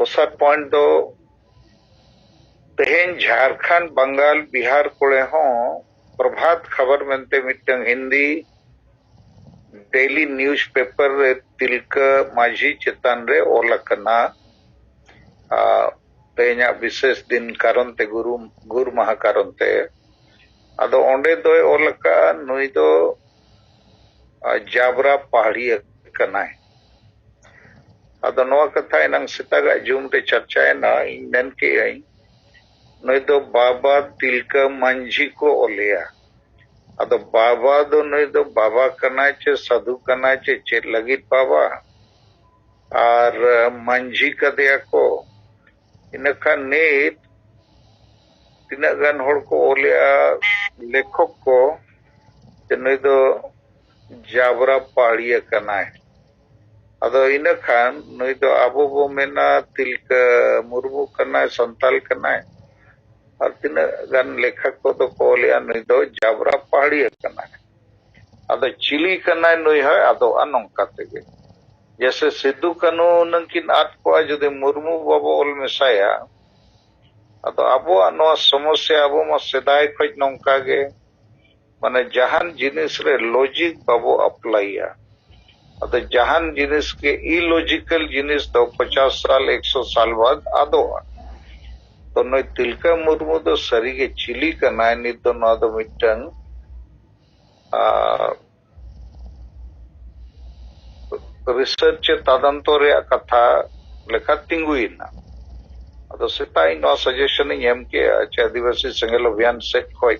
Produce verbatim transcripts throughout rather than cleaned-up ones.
ᱫᱚᱥᱟᱨ ᱯᱚᱭᱮᱱᱴ ᱫᱚ ᱛᱮᱦᱮᱧ ᱡᱷᱟᱲᱠᱷᱚᱸᱰ, ᱵᱟᱝᱜᱟᱞ, ᱵᱤᱦᱟᱨ ᱠᱚᱨᱮ ᱦᱚᱸ ᱯᱨᱚᱵᱷᱟᱛ ᱠᱷᱚᱵᱚᱨ ᱢᱮᱱᱛᱮ ᱢᱤᱫᱴᱟᱝ ᱦᱤᱱᱫᱤ ᱰᱮᱞᱤ ᱱᱤᱭᱩᱡᱽ ᱯᱮᱯᱟᱨ ᱨᱮ ᱛᱤᱞᱠᱟᱹ ᱢᱟᱹᱡᱷᱤ ᱪᱮᱛᱟᱱ ᱨᱮ ᱚᱞ ᱟᱠᱟᱱᱟ᱾ ᱟᱨ ᱛᱮᱦᱮᱧᱟᱜ ᱵᱤᱥᱮᱥ ᱫᱤᱱ ᱠᱟᱨᱚᱱ ᱛᱮ, ᱜᱩᱨᱩ, ᱜᱩᱨ ᱢᱟᱦᱟ ᱠᱟᱨᱚᱱ ᱛᱮ, ᱟᱫᱚ ᱚᱸᱰᱮ ᱫᱚᱭ ᱚᱞ ᱟᱠᱟᱫᱼᱟ, ᱱᱩᱭ ᱫᱚ ᱟᱨ ᱡᱟᱵᱨᱟ ᱯᱟᱦᱟᱲᱤᱭᱟᱹ ᱠᱟᱱᱟᱭ᱾ ᱟᱫᱚ ᱱᱚᱣᱟ ᱠᱟᱛᱷᱟ ᱮᱱᱟᱝ ᱥᱮᱛᱟᱜᱟᱜ ᱡᱩᱢ ᱨᱮ ᱪᱟᱨᱪᱟᱭᱮᱱᱟ, ᱤᱧ ᱢᱮᱱ ᱠᱮᱜᱼᱟᱹᱧ, ᱱᱩᱭ ᱫᱚ ᱵᱟᱵᱟ ᱛᱤᱞᱠᱟᱹ ᱢᱟᱹᱡᱷᱤ ᱠᱚ ᱚᱞᱮᱭᱟ᱾ ᱟᱫᱚ ᱵᱟᱵᱟ ᱫᱚ ᱱᱩᱭ ᱫᱚ ᱵᱟᱵᱟ ᱠᱟᱱᱟᱭ ᱪᱮ ᱥᱟᱹᱫᱷᱩ ᱠᱟᱱᱟᱭ ᱪᱮ ᱪᱮᱫ ᱞᱟᱹᱜᱤᱫ ᱵᱟᱵᱟ? ᱟᱨ ᱢᱟᱹᱡᱷᱤ ᱠᱟᱫᱮᱭᱟ ᱠᱚ᱾ ᱤᱱᱟᱹᱠᱷᱟᱱ ᱱᱤᱛ ᱛᱤᱱᱟᱹᱜ ᱜᱟᱱ ᱦᱚᱲ ᱠᱚ ᱚᱞᱮᱜᱼᱟ, ᱞᱮᱠᱷᱚᱠ ᱠᱚ, ᱡᱮ ᱱᱩᱭ ᱫᱚ ᱡᱟᱵᱨᱟ ᱯᱟᱦᱟᱲᱤᱭᱟᱹ ᱠᱟᱱᱟᱭ᱾ ᱟᱫᱚ ᱤᱱᱟᱹ ᱠᱷᱟᱱ ᱱᱩᱭ ᱫᱚ ᱟᱵᱚ ᱵᱚ ᱢᱮᱱᱟ ᱛᱤᱞᱠᱟᱹ ᱢᱩᱨᱢᱩ ᱠᱟᱱᱟᱭ, ᱥᱟᱱᱛᱟᱞ ᱠᱟᱱᱟᱭ, ᱟᱨ ᱛᱤᱱᱟᱹᱜ ᱜᱟᱱ ᱞᱮᱠᱷᱟ ᱠᱚᱫᱚ ᱠᱚ ᱚᱞᱮᱜᱼᱟ ᱱᱩᱭ ᱫᱚ ᱡᱟᱵᱨᱟ ᱯᱟᱦᱟᱲᱤᱭᱟᱹ ᱠᱟᱱᱟᱭ᱾ ᱟᱫᱚ ᱪᱤᱞᱤ ᱠᱟᱱᱟᱭ ᱱᱩᱭ ᱦᱚᱸᱭ ᱟᱫᱚᱜᱼᱟ ᱱᱚᱝᱠᱟ ᱛᱮᱜᱮ᱾ ᱡᱮᱥᱮ ᱥᱤᱫᱩ ᱠᱟᱹᱱᱦᱩ ᱦᱩᱱᱟᱹᱝ ᱠᱤᱱ ᱟᱫ ᱠᱚᱜᱼᱟ ᱡᱩᱫᱤ ᱢᱩᱨᱢᱩ ᱵᱟᱵᱚ ᱚᱞ ᱢᱮᱥᱟᱭᱟ᱾ ᱟᱫᱚ ᱟᱵᱚᱣᱟᱜ ᱱᱚᱣᱟ ᱥᱚᱢᱚᱥᱥᱟ, ᱟᱵᱚ ᱢᱟ ᱥᱮᱫᱟᱭ ᱠᱷᱚᱱ ᱱᱚᱝᱠᱟ ᱜᱮ, ᱢᱟᱱᱮ ᱡᱟᱦᱟᱱ ᱡᱤᱱᱤᱥ ᱨᱮ ᱞᱚᱡᱤᱠ ᱵᱟᱵᱚ ᱟᱯᱞᱟᱭᱟ᱾ ᱟᱫᱚ ᱡᱟᱦᱟᱱ ᱡᱤᱱᱤᱥ ᱜᱮ ᱤᱞᱚᱡᱤᱠᱟᱞ ᱡᱤᱱᱤᱥ ᱫᱚ ᱯᱚᱪᱟᱥ ᱥᱟᱞ, ᱮᱠᱥᱚ ᱥᱟᱞ ᱵᱟᱫ ᱟᱫᱚᱜᱼᱟ᱾ ᱛᱚ ᱱᱩᱭ ᱛᱤᱞᱠᱟᱹ ᱢᱩᱨᱢᱩ ᱫᱚ ᱥᱟᱹᱨᱤᱜᱮ ᱪᱤᱞᱤ ᱠᱟᱱᱟᱭ? ᱱᱤᱛ ᱫᱚ ᱱᱚᱣᱟ ᱫᱚ ᱢᱤᱫᱴᱟᱝ, ᱟᱨ, ᱨᱤᱥᱟᱨᱪ ᱪᱮ ᱛᱟᱫᱚᱱᱛᱚ ᱨᱮᱭᱟᱜ ᱠᱟᱛᱷᱟ ᱞᱮᱠᱟ ᱛᱤᱸᱜᱩᱭᱮᱱᱟ᱾ ᱟᱫᱚ ᱥᱮᱛᱟᱜ ᱤᱧ ᱱᱚᱣᱟ ᱥᱟᱡᱮᱥᱚᱱ ᱤᱧ ᱮᱢ ᱠᱮᱜᱼᱟ ᱪᱮ ᱟᱹᱫᱤᱵᱟᱹᱥᱤ ᱥᱮᱸᱜᱮᱞ ᱚᱵᱷᱤᱭᱟᱱ ᱥᱮᱫ ᱠᱷᱚᱱ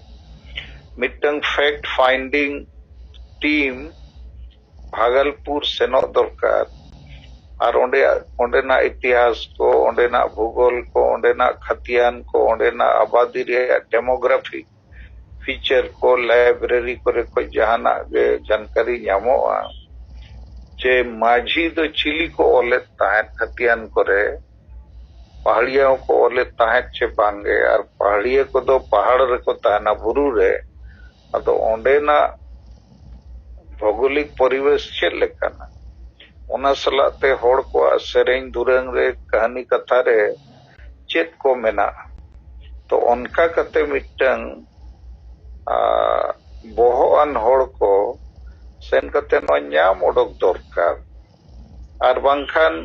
ᱢᱤᱫᱴᱟᱝ ᱯᱷᱮᱠᱴ ᱯᱷᱟᱭᱤᱱᱰᱤᱝ ᱴᱤᱢ ᱵᱷᱟᱜᱚᱞᱯᱩᱨ ᱥᱮᱱᱚᱜ ᱫᱚᱨᱠᱟᱨ᱾ ᱟᱨ ᱚᱸᱰᱮ, ᱚᱸᱰᱮᱱᱟᱜ ᱤᱛᱤᱦᱟᱥ ᱠᱚ, ᱚᱸᱰᱮᱱᱟᱜ ᱵᱷᱩᱜᱳᱞ ᱠᱚ, ᱚᱸᱰᱮᱱᱟᱜ ᱠᱷᱟᱛᱤᱭᱟᱱ ᱠᱚ, ᱚᱸᱰᱮᱱᱟᱜ ᱟᱵᱟᱫᱤ ᱨᱮᱭᱟᱜ ᱰᱮᱢᱳᱜᱨᱟᱯᱷᱤ ᱯᱷᱤᱪᱟᱨ ᱠᱚ, ᱞᱟᱭᱵᱨᱮᱨᱤ ᱠᱚᱨᱮ ᱠᱷᱚᱱ ᱡᱟᱦᱟᱱᱟᱜ ᱜᱮ ᱡᱟᱱᱠᱟᱨᱤ ᱧᱟᱢᱚᱜᱼᱟ ᱡᱮ ᱢᱟᱹᱡᱷᱤ ᱫᱚ ᱪᱤᱞᱤ ᱠᱚ ᱚᱞᱮᱫ ᱛᱟᱦᱮᱸᱫ ᱠᱷᱟᱛᱤᱭᱟᱱ ᱠᱚᱨᱮ, ᱯᱟᱦᱟᱲᱤᱭᱟᱹ ᱦᱚᱸᱠᱚ ᱚᱞᱮᱫ ᱛᱟᱦᱮᱸᱫ ᱪᱮ ᱵᱟᱝᱜᱮ, ᱟᱨ ᱯᱟᱦᱟᱲᱤᱭᱟᱹ ᱠᱚᱫᱚ ᱯᱟᱦᱟᱲ ᱨᱮᱠᱚ ᱛᱟᱦᱮᱱᱟ, ᱵᱩᱨᱩ ᱨᱮ᱾ ᱟᱫᱚ ᱚᱸᱰᱮᱱᱟᱜ ᱵᱷᱳᱜᱳᱞᱤᱠ ᱯᱚᱨᱤᱵᱮᱥ ᱪᱮᱫ ᱞᱮᱠᱟᱱᱟ? ᱚᱱᱟ ᱥᱟᱞᱟᱜ ᱛᱮ ᱦᱚᱲ ᱠᱚᱣᱟᱜ ᱥᱮᱨᱮᱧ ᱫᱩᱨᱟᱹᱝ ᱨᱮ, ᱠᱟᱹᱦᱱᱤ ᱠᱟᱛᱷᱟ ᱨᱮ ᱪᱮᱫ ᱠᱚ ᱢᱮᱱᱟᱜᱼᱟ᱾ ᱛᱚ ᱚᱱᱠᱟ ᱠᱟᱛᱮ ᱢᱤᱫᱴᱟᱝ, ᱟ, ᱵᱚᱦᱚᱜ ᱟᱱ ᱦᱚᱲ ᱠᱚ ᱥᱮᱱ ᱠᱟᱛᱮ ᱱᱚᱣᱟ ᱧᱟᱢ ᱚᱰᱚᱠ ᱫᱚᱨᱠᱟᱨ᱾ ᱟᱨ ᱵᱟᱝᱠᱷᱟᱱ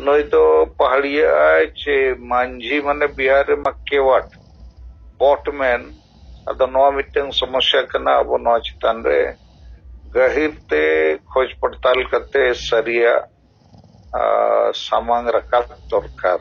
ᱱᱩᱭ ᱫᱚ ᱯᱟᱦᱟᱲᱤᱭᱟᱹᱜ ᱟᱭ ᱪᱮ ᱢᱟᱹᱡᱷᱤ, ᱢᱟᱱᱮ ᱵᱤᱦᱟᱨ ᱨᱮᱢᱟ ᱠᱮᱣᱟᱴ, ᱵᱚᱴᱢᱮᱱ᱾ ᱟᱫᱚ ᱱᱚᱣᱟ ᱢᱤᱫᱴᱟᱝ ᱥᱚᱢᱚᱥᱥᱟ ᱠᱟᱱᱟ᱾ ᱟᱵᱚ ᱱᱚᱣᱟ ᱪᱮᱛᱟᱱ ᱨᱮ ᱜᱟᱹᱦᱤᱨ ᱛᱮ ᱠᱷᱚᱡᱽ ᱯᱚᱲᱛᱟᱞ ᱠᱟᱛᱮ ᱥᱟᱹᱨᱤᱭᱟᱜ, ᱟ, ᱥᱟᱢᱟᱝ ᱨᱟᱠᱟᱵ ᱫᱚᱨᱠᱟᱨ᱾